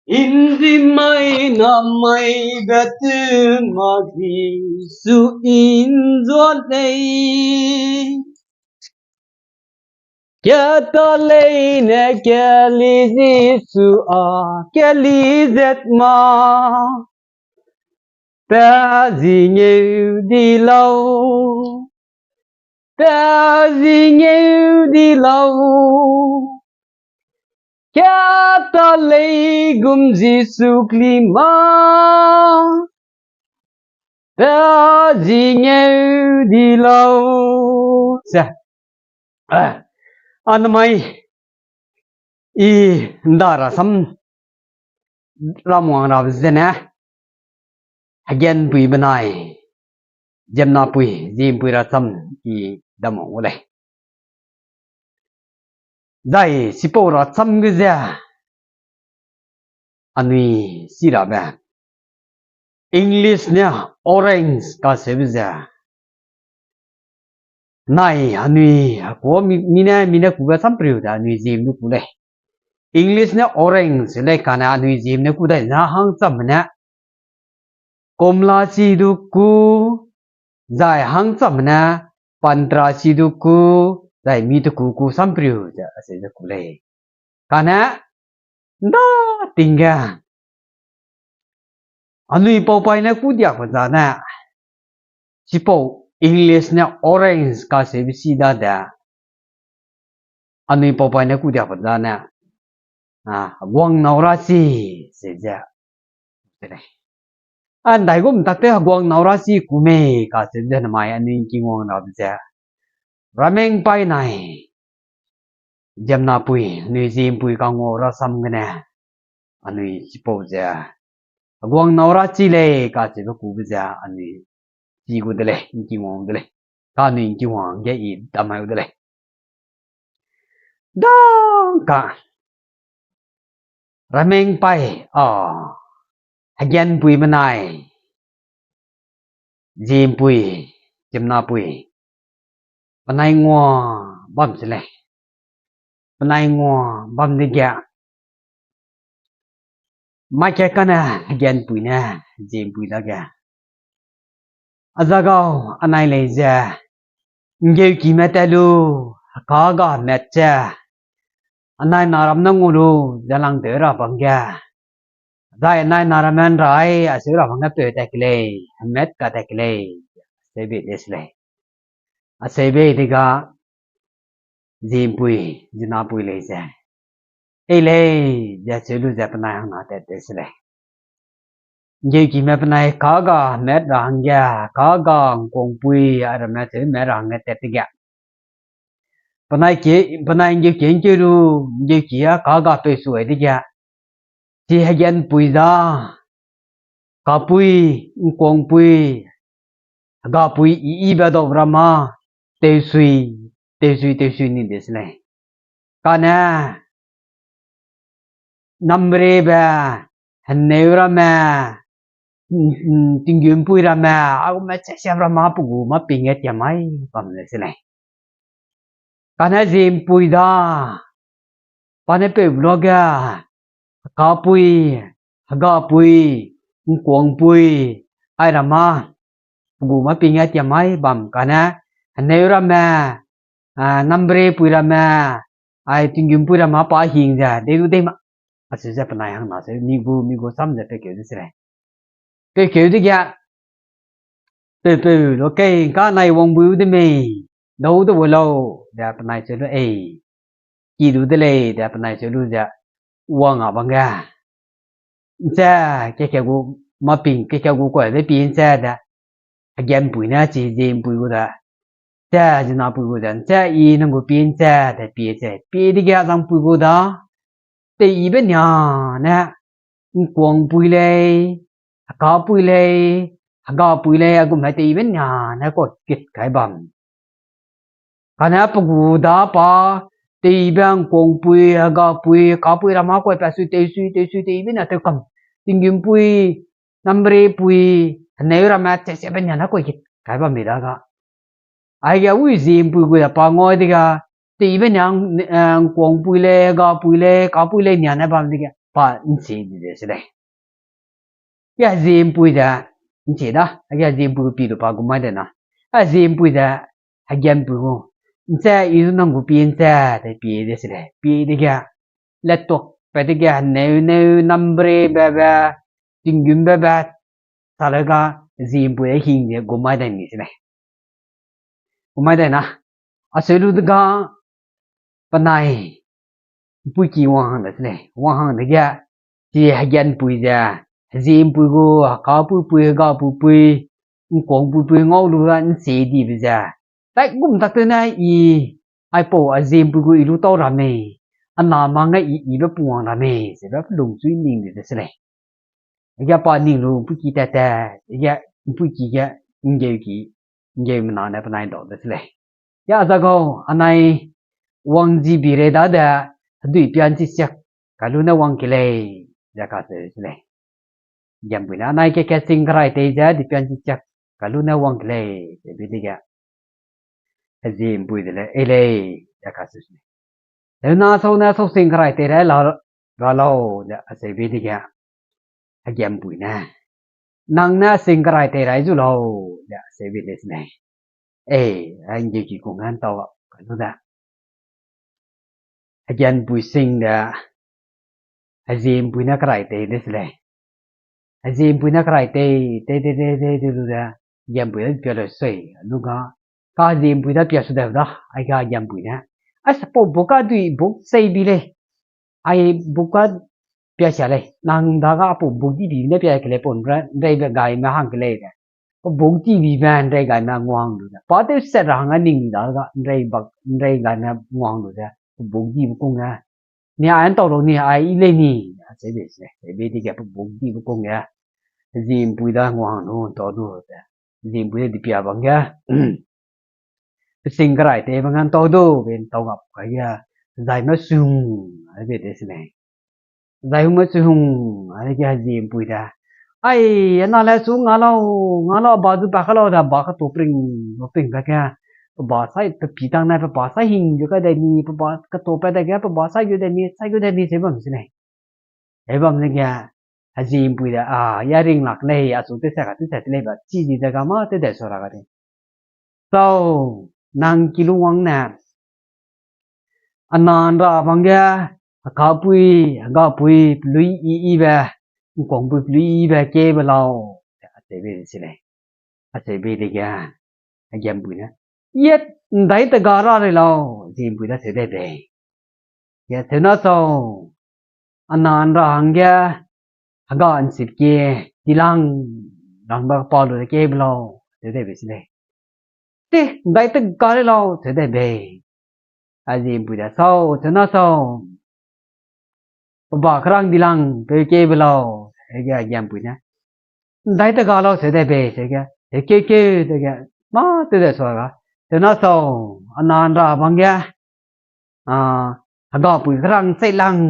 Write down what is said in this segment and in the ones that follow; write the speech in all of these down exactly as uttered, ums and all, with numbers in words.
Inzi mai na mai betu ma Jisu inzua lei. Keta leine keli Jisu a keli zet ma. Pe zi ngeu di lau. Pe zi ngeu di lau. Keta lei gum Jisu kli ma. Pe zi ngeu di lau. Se. A, anamai i nda rasam ramwang rabe zene. Hegenpui benai ziemnapui, ziempui rasam i dam wang gu lei. Zai sipau rasam ge ze anui si rabe. English ne orange kaseube ze. Nai anui, hekua mi, mi ne, mi ne kube sampriu de anui ziem du ku lei. English ne orange lei kane anui ziem ne ku dai na hangcham ne. Komla si du ku, zai hangcham ne, pantra si du ku, zai mi te ku ku sampriu ze aseu ze ku lei. Kane, nda ting ge. Anui paupai ne ku diakbe zane. Sipau English ne orange kaseube si dade. Anui paupai ne ku diakbe zane. A, heguang nau ra si, se ze. A, ndaigum takte heguang nau ra si ku mei kaseube ze namai anui ngkingwang rabe ze. Ramengpai nai. Ziemnapui, anui ziempui kangau rasam gene. Anui sipau ze. Heguang nau ra chi lei kacheube kube ze anui chi gu de lei, ngkingwang de lei. Ka anui ngkingwang ge i damai gu de lei. Dang ka. Ramengpai, a, hegenpui benai. Ziempui, ziemnapui. Penai ngua bam se lei. Penai ngua bam dege. Mai ke kane hegenpui ne, ziempui dage. A za gau, anai lei ze. Ngeukime tat lu, heka ga met ze. Anai naram ne ngu lu, ze lang tew ra bam ge. Zai anai naramme nrai, aseu ra bam ge peu tat ke lei, hemet ka tat ke lei, seube de se lei. Aseube dega, ziempui, ziemnapui lei ze. Ei lei, ze seu lu ze penai hangna tat de se lei. Ngeukime penai ka ga met ra hangge, ka ga ngkuangpui, a ramme seu met ra hangge tat dege. Penai ke, penai ngeukie ngkeu lu, ngeukie a ka ga peu su ai dege. Chi hegenpui da, kapui, ngkuangpui, hegapui i ibe dau ramme, tewsui, tewsui, tewsui ni de se lei. Kane, namrebe, heneu ramme, tinggumpui ramme, a gume chesiap ramme pe gu mâ ping ge tiamai bam le se lei. Kane ziempui da, pa ne peu luage, hekapui, hegapui, ngkuangpui, ai ramme, pe gu mâ ping ge tiamai bam kane, heneu ramme, a, namrepui ramme, ai tinggumpui ramme pa hing ze, dei du dei ma. Aseu ze penai hangna se, mi gu, mi gu sam ze peikeu de se lei. Peikeu dege, peu peu lu kei, ka nai wang bui de mei, dau de lau, ze penai seu lu ei. Ki du de lei, ze penai seu lu ze, wang a bam ge. Nse, keke gu, mâ ping, keke gu kuai de pi nse de. Hegenpui ne chi ziempui gu de. Nse, ziemnapui gu de. Nse, i nang gu pi nse de pi se. Pi dege zangpui gu da. Teibe nia ne, ngkuangpui lei, hekapui lei, hegapui lei, a gume teibe nia ne kuakit kai bam. Kane pe gu da pa, teibe ngkuangpui, hegapui, hekapui ramme kuai pa sui, tewsui, tewsui, teibe nia tew kam. Tinggumpui, namrepui, heneu ramme chesiabe nia ne kuakit kai bam mi da ga. Aige wi ziempui gu ze pa ngau dege, teibe nia, eh, ngkuangpui lei, hegapui lei, hekapui lei nia ne bam dege. pa ’nchi di de se lei. Ge heziempui ze, ’nchi da, ge heziempui pi du pa gu mai de na. Heziempui ze, hegiampui gu, ’nche i du nang gu pi ’nche, te pi de se lei. Pi dege, letuak pe dege, neu neu, nambre bebe, tinggum bebe, sa le ga, heziempui de hing de gu mai de ni se lei. Gu mai de na, aseu lu dega, penai, ’mpuiki wang hang de se lei, wang hang dege, chi hegiampui ze, heziempui gu, hekapuipui, hegapuipui, ’ngkuangpuipui ngau lu ga ’nchi dibe ze, tai gum tak tew ne i, aipau heziempui gu i lu tau ra mei, ana mang ge i, ibe pungwang ra mei, zebe pelung chui ning di de se lei. Ge pa ning lu ’mpuiki tat tat, ge ’mpuiki ge ’nggeuki, ’nggeumena ne penai dau de se lei. Ge a za gau, anai wang ji bi rei dade, hedui pian chi siak kai lu ne wang ke lei, ze kacheu se lei. Giampui ne, anai ke kat sing kerai tei ze, hedui pian chi siak kai lu ne wang ke lei, zebe dege. Heziempui de lei, ei lei, ze kacheu se lei. Teuna sau ne sau sing kerai tei rai la, ra lau, ze acheube dege. Hegiampui ne, nang ne sing kerai tei rai zu lau, ze acheube de se lei. Ei, a ’nggeuki kung ge ’ntau ga kai lu de. Hegiampui sing de, heziempui ne kerai tei de se lei. Heziempui ne kerai tei, tei, tei, tei, tei, tei lu de, hegiampui de pia le sui, lu ga, ka heziempui de pia su de da, ai ga hegiampui ne. Ai sapau buk ka dui buk sei bi lei. Ai buk ka pia sia lei. Nang dage apau buk di bi ne pia ke lei pau ’nre, ’nreibe gaime hang ke lei de. Pe buk di bibe ’nrei gaime nguang lu de. Pa tew set ra hangge ning dage ’nrei bak, ’nrei gaime nguang lu de. Pe buk dibe kung ge. Ni ai ’ntau lu ni ai i lei ni. Acheu bei se lei. Acheu bei dege pe buk dibe kung ge. Heziempui da nguang lu ’ntau du ze. Heziempui de dipia bang ge. Pe sing kerai tei bang ge ’ntau du, be ’ntau gap kai ge. Zaime sung, ai be de se lei. Zai hume chu hung, ai ge heziempui de. Ai, ana le chu nga lau, nga lau, ba zu pa ka lau de, ba ketu pring, lu pring be ge. Pe ba sai, pe pi tang ne, pe ba sai hing gu kai de ni, pe ba ketu pe dege, pe ba sai gu de ni, sai gu de ni, se bam se lei. E bam dege, heziempui de, a, ya ring lak lei, a chu tew se ka, tew se te lei ba, chi di de ga ma, tew de sua ra ga de. Sau, nang kilung wang ne, ana ’nra bang ge, hekapui, hegapui, pelui i, ibe, ’ngkuangpui pelui ibe, kebe lau, acheu bei se lei. Acheu bei dege, hegiampui ne, iet, ’ndai te ga ra lei lau, heziempui da cheu dai bei. Ge teuna sau, ana ’nra hangge, hega ’nsip kie, dilang, rangbe pa lu de kebe lau, cheu dai bei se lei. Te, ’ndai te ga lei lau, cheu dai bei. Heziempui de, sau, teuna sau. Pe ba kerang dilang, peu kebe lau, hege hegiampui ne. ’Ndai te ga lau, cheu dai bei, cheu ge. He keu keu, dege. Ma, tew de sua ga. Teuna sau, ana ’nra bang ge. A, hegapui kerang cheilang,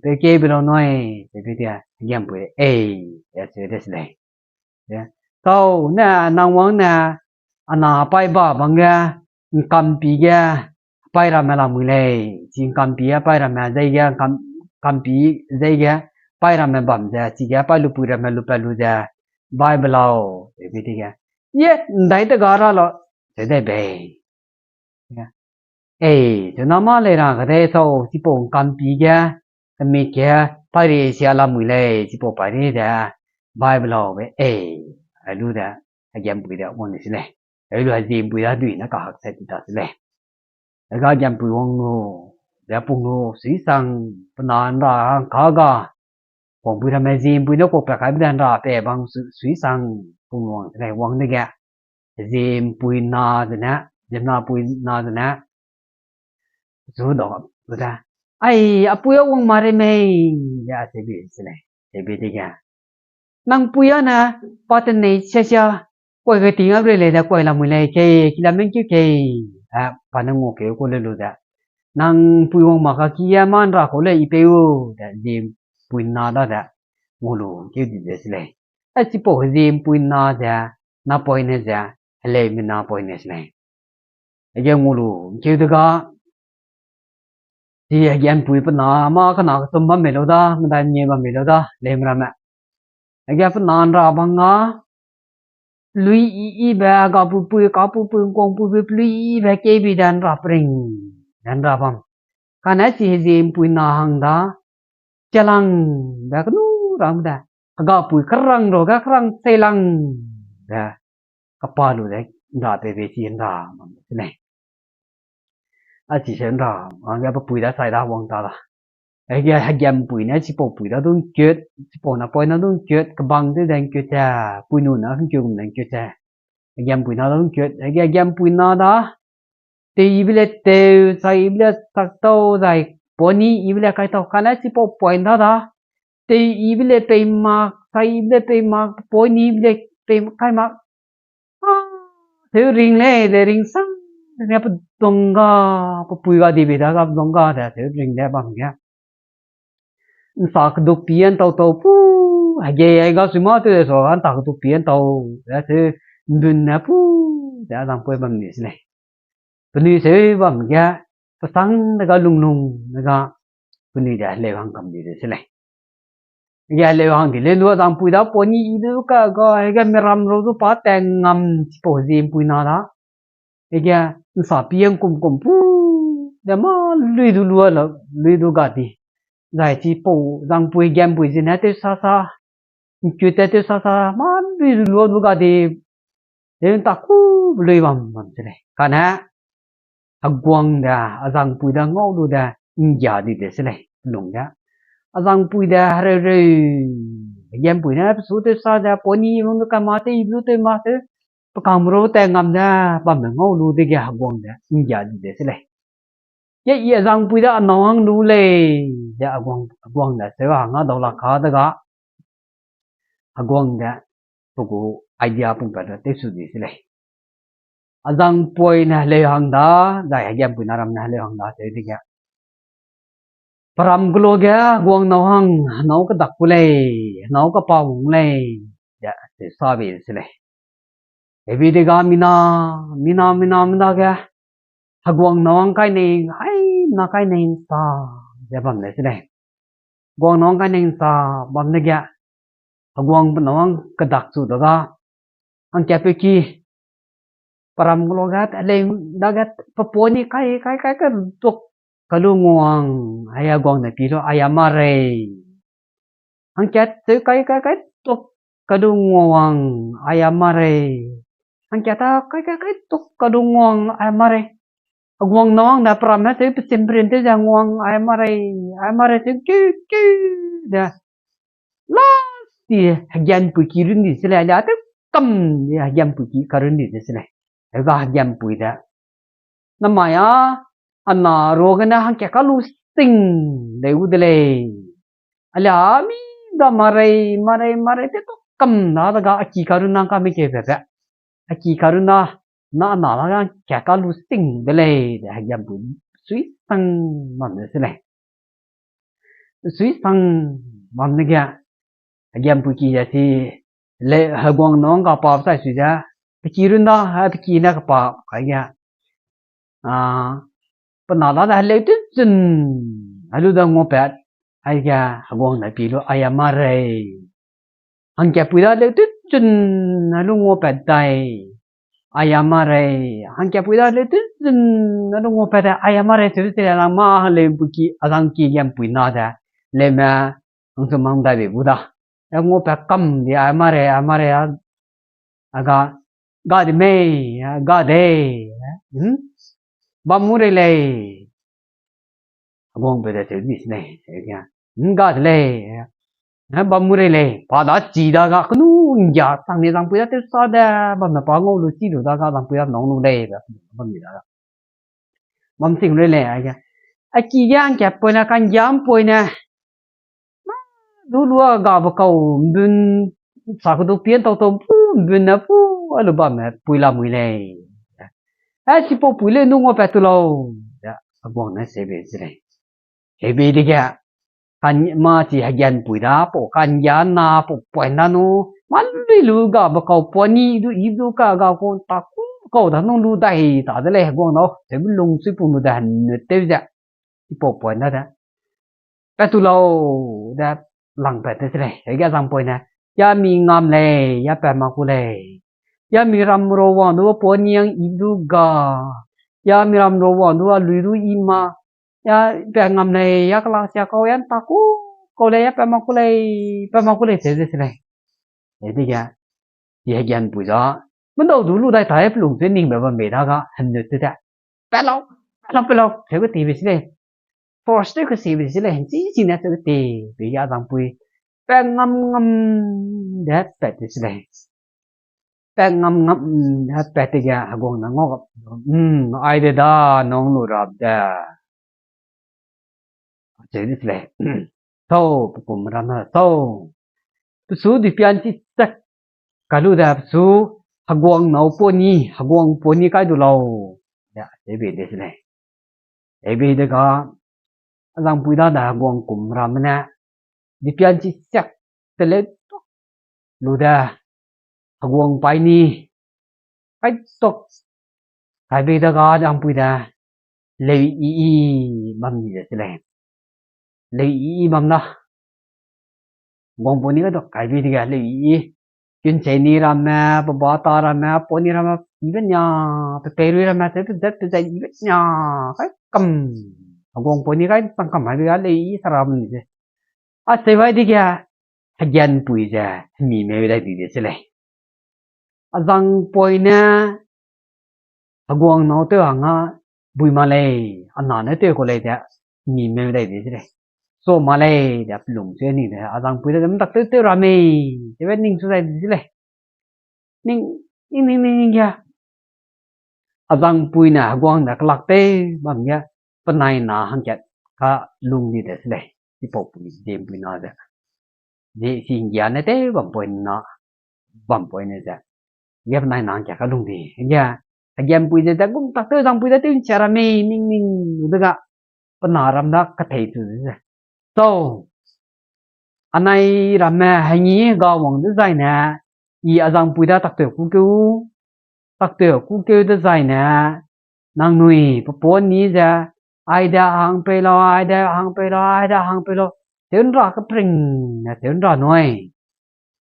peu kebe lau nui, cheu bei de, hegiampui de, ei, e cheu de se lei. Sau, ne, nang wang ne, ana paî ba bang ge, ’ngkampi ge, paî ramme lamui lei, chi ’ngkampi ge paî ramme zei ge, ’ngkam-, ’ngkampi zei ge, paî ramme bam ze, chige paî lupui ramme lupat lu ze, bai be lau, cheu bei dege. Ye, ’ndai te ga ra lau, cheu dai bei. Ei, teuna mâ lei ra kade sau, chipau ’ngkampi ge, kemik ge, paî ri sia lamui lei, chipau paî ri de, bai be lau be, ei, ai lu de, hegiampui de, wang ni se lei. Ai lu heziempui de, hedui ne kahak se ti ta se lei. Hega giampui wang lu, de pung lu, suisang, pe na ’nra hang ka ga, wangpui ramme ziempui ne kuak pa kaibe de ’nra pe bang su-, suisang, pung wang se lei, wang dege. Ziempui na zene, ziemnapui na zene, zu dau, zu de. Ai, apui a wang ma rei mei, de acheu bei se lei, acheu bei dege. Nang pui a ne, pa tenei sia sia, kuai ge ting a rei lei de kuai lamui lei kei, kilamme ’ngkeu kei, a, pa ne nguakeu ku le lu ze. Nang pui wang mak ka ki a mâ ’nra kau lei i pei u, de ziempui na da ze, ngu lu ’ngkeu di ze se lei. A chipau ziempui na ze, napoine ze, heleume napoine se lei. Ege ngu lu ’ngkeu dega, Chi hegiampui pe na mâ kena kechum bam mei lau da, medai mie bam mei lau da, lei meramme. Hege pe na ’nra bang ga, lui i ibe, hegapupui, kapupui, ’ngkungpuipui, pelui i ibe, kei bi de ’nra pering, de ’nra bam. Kane chi hezie ’mpui na hang da, chialang, de kenu rang de, hegapui kerang ra ge kerang seilang, de, kapa lu de, ’nra pebe chi ’nra bam de se lei. A chi se ’nra, hangge pe pui da chai da wang ta da. Hege hegiampui ne chipau pui da du ’ngkut, chipau napoine du ’ngkut, kebang tew de ’ngkut ze, pui nu ne ’ngkut gum de ’ngkut ze. Hegiampui na da du ’ngkut, hege hegiampui na da, tei ibe le teu, chak ibe le chaktau, zai poni ibe le kaitau, kane chipau point da da, tei ibe le pei mak, chak ibe le pei mak, poni ibe le pei kai mak. Seu ring lei, de ring sang, ne pe dongga, pe pui ga dibe da ga pe dongga de, seu ring de bam ge. ’Nsa keduk pi ’ntau tau pu, hege ai ga sui mâ tew de sa, ’nsa keduk pi ’ntau, de seu ’mbun ne pu, de azangpui bam ni se lei. Penui seu bam ge, pesang de ga lunglung de ga, penui de heleu hang kam di de se lei. Hege heleu hang di lei lu azangpui da poni i du ka ga, hege miram ru du pa ta ngam chipau hezie ’mpui na da. Hege ’nsa pi ’ngkum kum pu, de mâ lui du lua la, lui du ga di. Zai chipau zangpui hegiampui zene tew sa sa, ’ngkut te tew sa sa, mâ lui du lua du ga di. Heu ’nta ku lui bam bam se lei. Kane, heguang de, azangpui da ngau lu de, ’nggia di de se lei, lung ge. Azangpui de, hereureu, hegiampui ne, pe su tew sa de, poni i mung du ka ma tew i lu tew ma tew, pe kam ru ta ngam de, bamme ngau lu dege heguang de, ’nggia di de se lei. Ge i azangpui da anâu hang lu lei, de heguang, heguang de, seu hang a dau la ka de ga, heguang de, pe gu idea pungpat de tewsu di se lei. Azangpui ne heleu hang da, zai hegiampui na ram ne heleu hang da, seu dege. Peram kelo ge heguang nâu hang, henâu kedak ku lei, henâu kapa wang lei, de, seu sa bei se lei. Hebi de ga mina, mina, mina, mina ge, heguang nâu hang kai nei, hai, na kai nei ’nsa, ze bam de se lei. Heguang nâu hang kai nei ’nsa, bam dege, heguang pe nâu hang kedak chu de ga, hangkatpeu ki, peram kelo ge, heleu dage, pe poni kai, kai, kai, kai, duk, kalu nguang, ai heguang ne pi lu, ai a marei. Hangkat seu kai, kai, kai, duk, kalu nguang, ai a marei. Hangkat a kai, kai, kai, duk, kalu nguang, ai a marei. Heguang nâu hang de peram ne seu pe chimperin tew ze nguang, ai a marei, ai a marei seu keu, keu, de. Last di hegiampui ki run di se lei, alia tew kam di hegiampui ki karun di de se lei. Hega hegiampui de. Namai a, ana ruagene hangkat kalu sing lei gu de lei. Alia mi da marei, marei, marei tew tu kam da de ga a ki karun nang ka mi keu pepe. A ki karun na, na, na la ga hangkat kalu sing de lei, de hegiampui suisang bam de se lei. Suisang bam dege, hegiampui ki ze chi, le, heguang nâu hang kapa sai sui ze, pe ki run da, a pe ki ne kapa, kai ge, a, pe na da de heleu tewchun, helu da nguapat, aige heguang ne pi lu, ai a marei. Hangkatpui da heleu tewchun, helu nguapat dai. Ai a marei. Hangkatpui da heleu tewchun, helu nguapat dai. Ai a marei, seu se lei lang mâ heleu ’mpui ki, azang ki ge ’mpui na de. Leume, hangchum hang dai bei gu da. Nguapat kam di ai a marei, ai a marei a, a ga, ga de mei, ga de. Bam mu rei lei. Heguangpeu de seu di se lei, ’ngga de lei. Bam mu rei lei, pa da chi da ga kenu ’nggia chang ni zangpui da tewsa de, bamme pa ngau lu chi lu da ga zangpui da nâu lu lei, bam di da ga. Bam sing rei lei, aige. A ki ge ’ngkatpoine, ka'nggia'mpoine. Mâ du lua gabe kau ’mbun, sa kedu pie ’ntau tau ’mpu, ’mbun ne pu, a lu bamme pui lamui lei. A chipau pui lei ’ndu nguapat tu lau, ze, heguang ne seube se lei. Heube dege, kan mâ chi hegiampui da, pau ka'nggia na, pau point da nu, mâ lui lu gabe kau, pau ni du, i du ka ga ku, ta ku kau da nu lu dai ta de lei heguang nâu, seube lung suipung lu de henut tew ze. chipau point da de. Pat tu lau de langpat te se lei. Hege azangpui ne, ya mi ngam lei, ya pat mak ku lei. Ya mi ram ro wang du pa niang i du ga. Ya mi ram ro wang du a lui du i ma. Ya pat ngam lei, ya kela sia kau, ya nta ku kau lei, ya pat mak ku lei, pat mak ku lei, cheu de se lei. Hebe ge, i hegianpui da, mendau du lu dai ta, pelung se ning be bam bei da ga, henu te de. Pat lau, pat lau, pat lau, cheu ge ti be se lei. Force tew ke si be se lei, chi chi ne cheu ge ti, be ge azangpui. Pat ngam ngam de pat te se lei. Pat ngam ngam de pat te ge heguang ne ngau gap. Hmm, ai de da, nang lu rap de. Cheu de se lei. Sau, pe kum ram na, sau. Pesu duipian chi chak. Ka lu de pesu heguang nâu pa ni, heguang pa ni kai du lau. Ya, cheu bei de se lei. Hebe de ga, azangpui da de heguang kum ramme ne, duipian chi chak te leu tuk lu de, heguang pai ni, kai tuk, kai bei de ga azangpui de, leu i i bam ni de se lei. Leu i i bam da. Heguang pa ni kai du kai bei de ge leu i i. Kunchei ni ramme, pe ba ta ramme, pa ni ramme, i be nia, pe peirui ramme, cheu pe zat pe zai i be nia, kai kam. Heguang pa ni kai chang kam ai be ga leu i i sa ram ni de. A cheu bai de ge, hegianpui ze, hemi meu dai di de se lei. Azangpui ne, heguang nâu tew hang a, bui ma lei, a na ne tew kau lei de, hemi meu dai di se lei. Sa ma lei, de pelung se ni de, azangpui de, mtak tew tew ra mei, cheu be ning su dai di se lei. Ning, ning, ning, ning, ning ge. Azangpui ne heguang de kelak tew bam ge, penai na hangkat ka lung di de se lei, chipau pui, ziempui na ze. Zi singgia ne tew bam point na, bam point ne ze. Ge penai na hangkat ka lung di. Ge, hegianpui ze de gum tak tew azangpui de tew nchia ra mei, ning, ning, lu de ga. Pe na ram da kathei chu ze. Sau, anai ramme hengi ga wang dezaine, i azangpui da taktew kûkeu, taktew kûkeu dezaine, nangnui pe pa ni ze, ai de hang pei lau, ai de hang pei lau, ai de hang pei lau, tew nra kepring ne tew nra nui.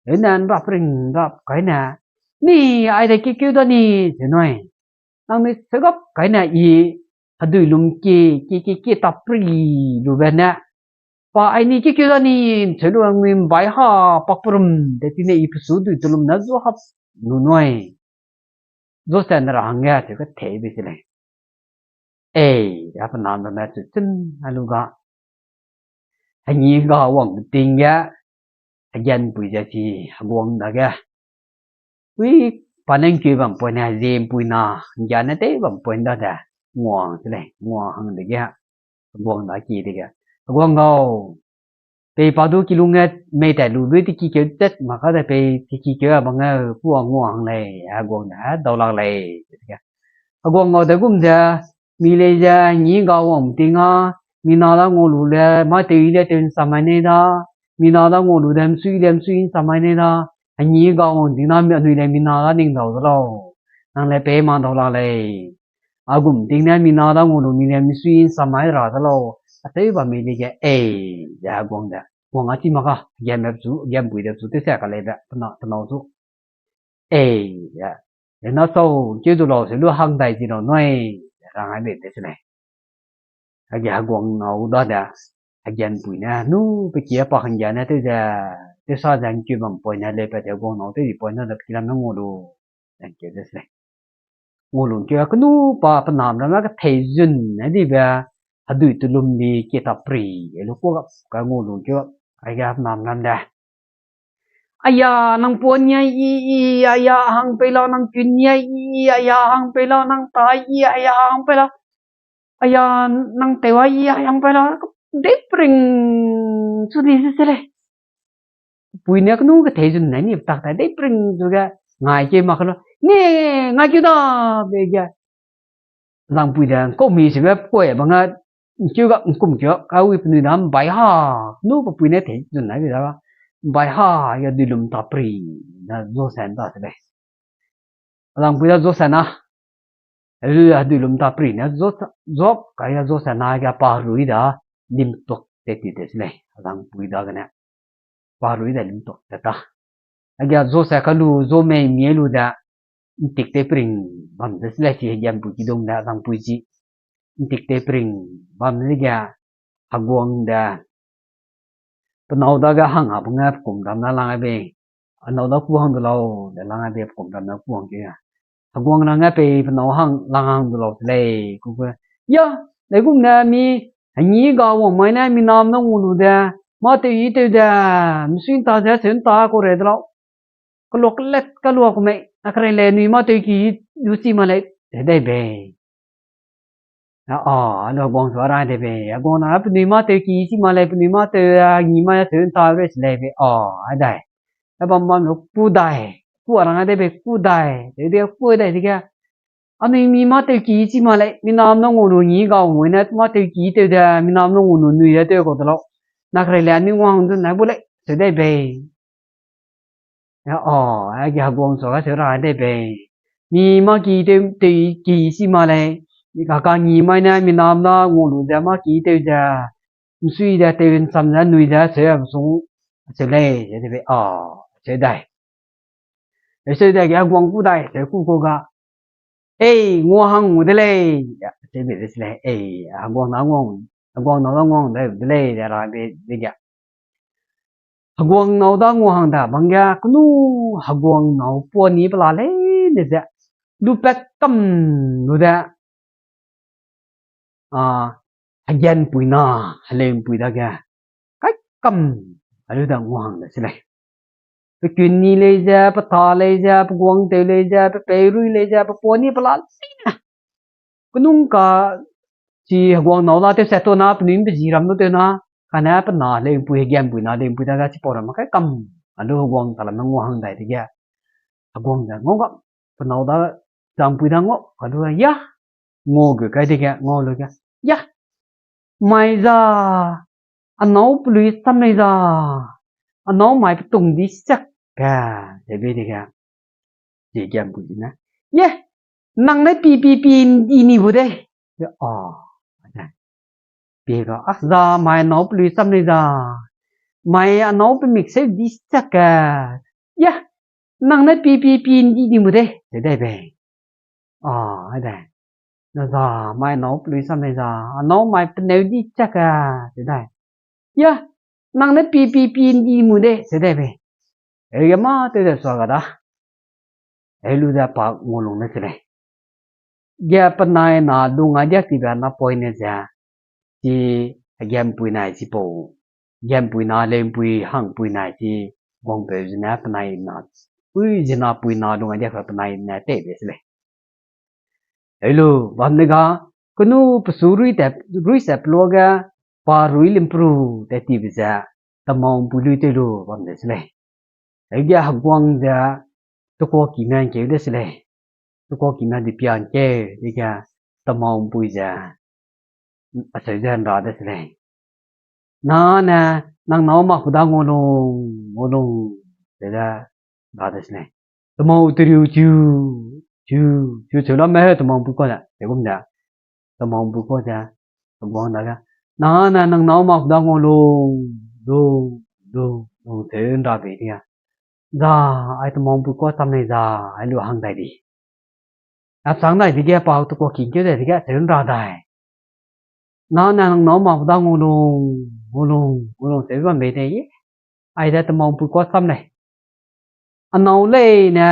Tew ne nra pring nra kai ne, ni ai de kikeu da ni, cheu nui. Nangnui seu gap kai ne i, hedui lum ki, ki, ki, ki ta pri lu be ne, pa ai ni kikeu da ni, cheu lu nangnui mbai ha, pakperum, de ti ne i pesu dui telum ne zu hap lu nui. Zu sen ra hangge, cheu kethei be se lei. Ei, a pe na ramme chu chun a lu ga. Hengi ga wang ting ge, hegianpui ze chi heguang dage. Ui, pa ne ngkeu bam point ne, ziempui na, nggia ne tew bam point da de, nguang se lei, nguang hang dege, heguang da ki dege. Heguang gau, pei pa du kilung ge mei tat lu bui teki keu tet mak ka de pei teki keu a bang ge, pua nguang hang lei, heguang ne, dau lak lei, dege. Heguang gau de gum ze, mi lei ze, ngi ga wang ting a, mi na da ngau lu le, mâ tew i le tew nsamai nei da, mi na da ngau lu de, msui le msui nsamai nei da, hengi ga wang ting na, mi anui le mi na da ning dau de lau. Nang le pei ma dau lak lei. A gum ting ne mi na da ngau lu mi le misui nsamai ra de lau. A tew bam mi dege ei, ze heguang de. Guang a chi mak ka, hegianme pechu, hegianpui de pechu, tew sia ka lei be, pe na, pe nâu chu. Ei, ze. Ze na sau, keu du lau, seu lu hang dai zi lau nui, ze rang ai bei de se lei. Hege heguang nâu da de, hegianpui ne, nu pe ki a pa hanggia ne tew ze, tew sa ze ngkeu bam point ne, lei pat te heguang nâu tew di point ne, de pe ki lam ne ngau lu, ze ngkeu de se lei. Ngau lu ngkeu a kenu pa pe nam ram ne kethei zun ne dibe, hedui telum di ki ta pri, e lu kua gap ka ngau lu ngkeu, aige pe nam ram de. Aya, nang pa nia i, i, aya, hang pei lau, nang kun nia i, i, aya, hang pei lau, nang ta i, aya, hang pei lau. Aya, nang tew a i, aya, hang pei lau. Dei pring, chu di se se lei. Pui ne kenu kethei zun ne ni tak ta, dei pring chu ge, ngai keu mak ka lu. Ne, ngai keu da, be ge. Azangpui de, ngkau mi se be pkoi bang a, ngkeu ga, ngkum keu, ka wi penui da mbai ha, nu pe pui ne thei zun nai bi da ga, mbai ha, ya dui lum ta pri, na zu sen da se lei. Azangpui da zu sen a, Helu hedui lum ta peri ne Joseph, Job, kai a Joseph na ge pa herui da limtuak tet ti de se lei, azangpui dagene. Pa herui da limtuak tet ta. Age Joseph kalu, Joseph mei mi lu de, ntik te pering bam de se lei, chi hegiampui kidung de, azangpui chi. Ntik te pering bam de ge, heguang de, penâu dage hang a bunge pekum ram na lang ai bei, anâu da ku hang du lau, de lang ai bei pekum ram na ku hang ke. Heguang rang ai pei penâu hang lang hang du lau se lei, ku gu. Ya, degum ne mi, hengi ga wang mai ne mi nam na ngu lu de, mâ tew i tew de, misui nta ze seu nta kau rei de lau. Keluak let, keluak ku mei, na kerei le nui mâ tew ki du chi ma lei, de dai bei. A, a, lu heguang su a rai de bei. Heguang na penui mâ tew ki chi ma lei, penui mâ tew, a, ngi mai a seu nta rei se lei bei. A, a dai. A bam bam lu ku dai. Ku a rang a de bei, ku dai. Tew de ku dai dege. Anui mi mâ tew ki chi ma lei, mi nam na ngu lu ngi ga ngu ne, mâ tew ki tew de, mi nam na ngu lu nui de tew kau de lau. Na kerei le anui wang du nai bu lei, seu dai bei. A, a, age heguang su a seu rai de bei. Mi mâ ki tew, tew ki chi ma lei. Mi ka ka ngi mai ne, mi nam na ngu lu ze, mâ ki tew ze. Misui de, tew nsam ze, nui ze, seu a sung, seu lei, ze de bei, a, seu dai. E seu dai ge heguang ku dai, seu ku ku ga. Ei, ngua hang ngu de lei, ya, seu bei de se lei, ei, heguang na ngua, heguang nâu da ngua hang de, de lei, de ra bei, de ge. Heguang nâu da ngua hang da, bang ge, kenu heguang nâu puani pela lei, de ze. Lupat kam, lu de. A, hegiampui na, heleumpui dage, kaikam, a lu da ngua hang de se lei. Pe kunni lei ze, pe ta lei ze, pe guang tew lei ze, pe peirui lei ze, pe puani pela lei ne. Kenung ka, chi heguang nâu da tew se tau na, penui mbe ji ram lu tew na, kane pe na heleumpui, hegiampui na heleumpui dage chipau ram ma kaikam, a lu heguang talam na ngua hang dai dege. Heguang ze ngau ga, pe nâu da, zangpui da ngau, ka lu ya, ngau gu kai dege, ngau lu ge. Ya, mai za, a nâu pelui sam lei za, a nâu mai petung di sak ge, ze bei dege. Chi hegiampui ne. Ye, nang ne pi, pi, pi, ndi ni bu de. Ye, a, ne. Pi ga, a za mai a nâu pelui sam lei za. Mai a nâu pe mik seu di sak ge. Ye, nang ne pi, pi, pi, ndi ni bu de. Ze dai bei. A, a dai. Na za, mai nâu pelui sam lei za, a nâu mai peneu di chak a, ze dai. Ya, nang ne pi, pi, pi, ndi mu de, ze dai bei. Heuge mâ tew ze sua ga da. Heu lu ze pa ngua lung de se lei. Ge penai na lung a diak tibe napoine ze, chi hegiampui nai chipau, giampui na heleumpui hangpui nai chi guangpeu zene penai na, ui zena pui na lung a diak penai ne tei de se lei. Heu lu, bam de ga, kenu pesu rui te, rui se pelua ge, pa rui limpru te tibe ze, temau'mpui lui tew lu bam de se lei. Heuge heguang ze, tukuakime ngkeu de se lei. Tukuakime dipia ngkeu dege, temau'mpui ze, acheu ze nra de se lei. Na ne, nang nâu mak hu da ngau lung, ngau lung, ze de, nra de se lei. Temau teriu chiu, chiu, chiu cheu la me he temau'mpui kau ze, ze gum ze. Temau'mpui kau ze, heguang dage. Na ne, nang nâu mak hu da ngau lung, lung, lung, lung, cheu nra bei dege. Za, ai temau'mpui kau cham lei za, ai lu hang dai di. Apchang dai dege pa tukuaki ngkeu dai dege, cheu nra dai. Na ne, nang nâu mak hu da ngau lung, ngau lung, ngau lung, cheu bam bei de. Ai de temau'mpui kau cham lei. A nâu leine,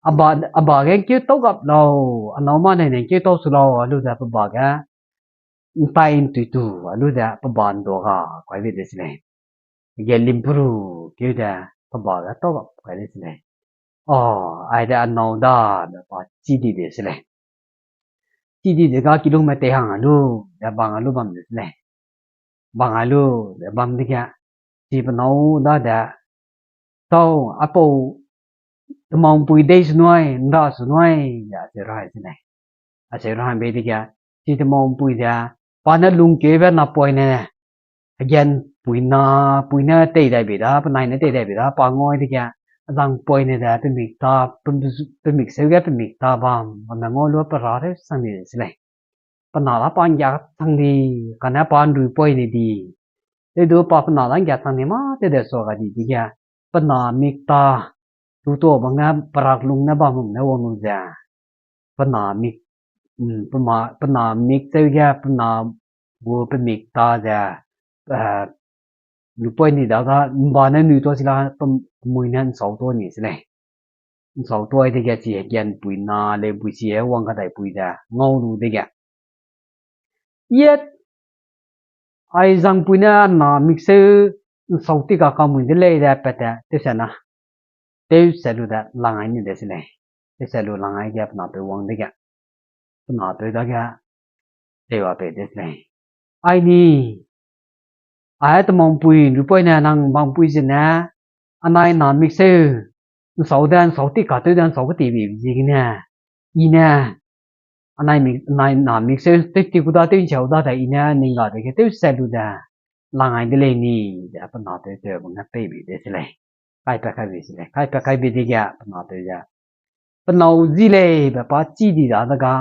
a ba, a ba ge ngkeu tau gap lau, a nâu mâ leine ngkeu tau su lau, a lu ze pe ba ge, ntai ntui tu, a lu ze pe ba ndua ga, kai bei de se lei. Ge limpuru, keu de, pe ba ge tau gap, kai de se lei. A, ai de a nâu da, de pa chî di de se lei. Chî di de ga kilungme tei hang a lu, de bang a lu bam de se lei. Bang a lu, de bam dege, chi pe nâu da de, tau, apau, temau'mpui dei su nuai, nra su nuai, de acheu ra se lei. Acheu ra bei dege, chi temau'mpui ze, pa ne lungkeube napoine, hegiampui na, pui ne tei dai bei da, penai ne tei dai bei da, pa ngau dege, zangpoine de pe mik ta, pe, pe mik seu ge pe mik ta bam, bam ne ngau lu pe ra reu sang ni de se lei. Pe na da pa nggia sang di, kane pa nrui poine di. Te du pa pe na da nggia sang di ma te de sua ga di dege, pe na mik ta, tu to bang ne perak lung ne bam ne wang lu ze. Pe na mik, mm, pe ma, pe na mik cheu ge, pe na gu pe mik ta ze, eh, lu poine di da ga, mba ne nui to si la, pe, pe mui ne nsau to ni se lei. Nsau to ai dege chi hegian pui na, leu pui si e wang kadai pui ze, ngau lu dege. Yet, ai zangpui ne na mik seu nsau ti ka kamui de lei de pat te, tewse na. Tewse lu de lang ai ni de se lei. Tewse lu lang ai ge pe na peu wang dege. Pe na peu dage, tew a pei de se lei. Ai ni, ai temangpui, nrupoine nang bangpui zene, anai na mik seu, nsau de, nsau ti ka tew de, nsau ketibe ziegene, i ne, anai mik, anai na mik seu, tew ti gu da, tew ncheu da de, i ne, ning ga dege, tewse lu de, lang ai de lei ni, de, pe na peu tew bang ne pei bei de se lei. Kaipat kai bei se lei, kaipat kai bei dege, pe na peu ze. Pe nâu ji lei, be pa chî di da dega,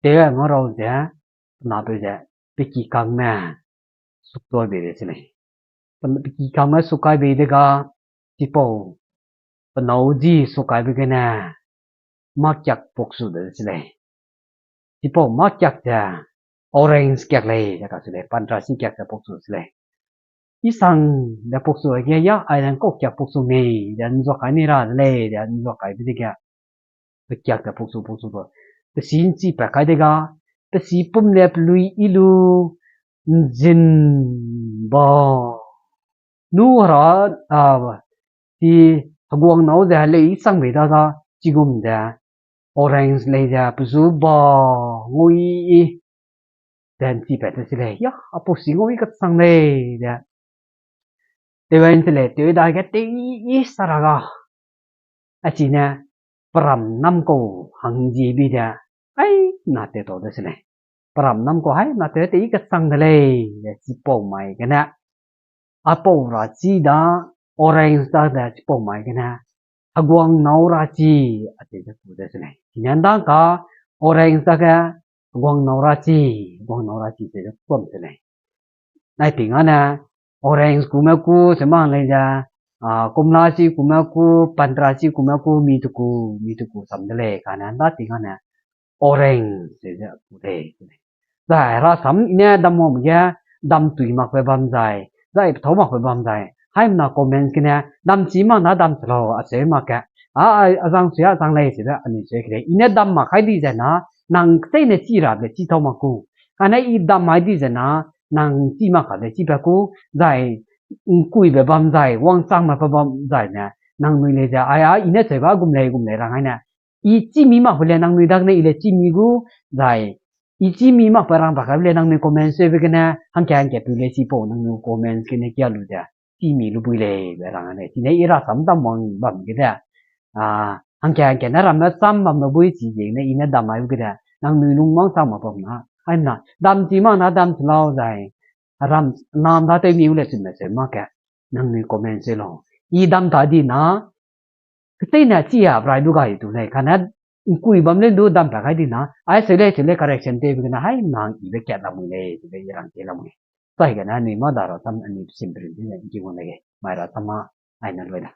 tew ngau rau ze, pe napeu ze, pe ki kangme, suk tuâ bei de se lei. Pe ki kangme suk kai bei dega, chipau, pe nâu ji suk kaibe gene, mâ kiak puksu de se lei. Chipau mâ kiak ze, orange kiak lei, ze kacheu lei, pandrasi kiak ze puksu se lei. Isang de puksu ge ya, ai ne kau kiak puksu mei, de nzua kai ni ra de lei, de nzua kaibe dege. Pe kiak ze puksu, puksu du. Pe si nchi pat kai dega, pe si pum le pelui i lu, nzin ba. Nu hera, a, chi heguang nâu ze heleu i sang bei dega, chigum ze, orange lei ze, pe zu ba, ngui i, ze nchi pat te se lei, ya, a pau si ngui kachang lei, de. Tew ai se lei, tew dage tew i, i saraga. A chine, peram nam kau hang ji bi de, ai, na tew tau de se lei. Peram nam kau hai, na tew te i kachang de lei, de chipau mai gene. A pau ra chi da, orange da de chipau mai gene. Heguang nâu ra chi, a te ze pu de se lei. Chine ndang ka, orange dage, heguang nâu ra chi, heguang nâu ra chi te ze tuam se lei. Nai ting ane, orange kume ku, se mang lei ze, a, kumla chi kume ku, pandrasi kume ku, mi tuku, mi tuku sam de lei, kane nda ting ane, orange, se ze pu lei. Zai rasam i ne dam wangbe ge, dam tui makbe bam zai, zai pethâu makbe bam zai, haimena comments gene, dam chi mak na dam se lau, acheu mak ge, a, a, azang sui azang lei, sebe anui sui ke lei. I ne dam mak kai di zai na, nang kecheîne chi rabe chi tau mak ku. Kane i dam mai di zai na, nang chi mak kabe chi pa ku, zai, nkuibe bam zai, wangchang makbe bam zai ne, nangnui lei ze, ai a, i ne cheu ba gum lei, gum lei rang ai ne, i chî mi makbe le nangnui dagene i le chî mi gu, zai, i chî mi makbe rang ba kaibe le nangnui comments seube gene, hangke hangke peu lei chipau nangnui comments gene kia lu ze, chî mi lu bui lei be rang ai lei. Chine i rasam dam wang bam ge de, a, hangke hangke ne ramme sam bam lu bui chi ziegene i ne dam mai bu ge de, nangnui lung mang chang mak bam na, haimena, dam chi mak na dam se lau zai, ram, nam da tew mi u le chunme seu mak ge, nangnui comments se lau. I dam ta di na, kecheîne chi a brai du gai du lei, kane nkui bam le du dam pa kai di na, ai seu lei, seu lei correction tewbe gene, hai nang ibe kat lamui lei, tewbe i rang te lamui. Sai gene anui mâ da rasam anui simple di ne nki wang lei ge, mai rasam ma, ai ne lui da.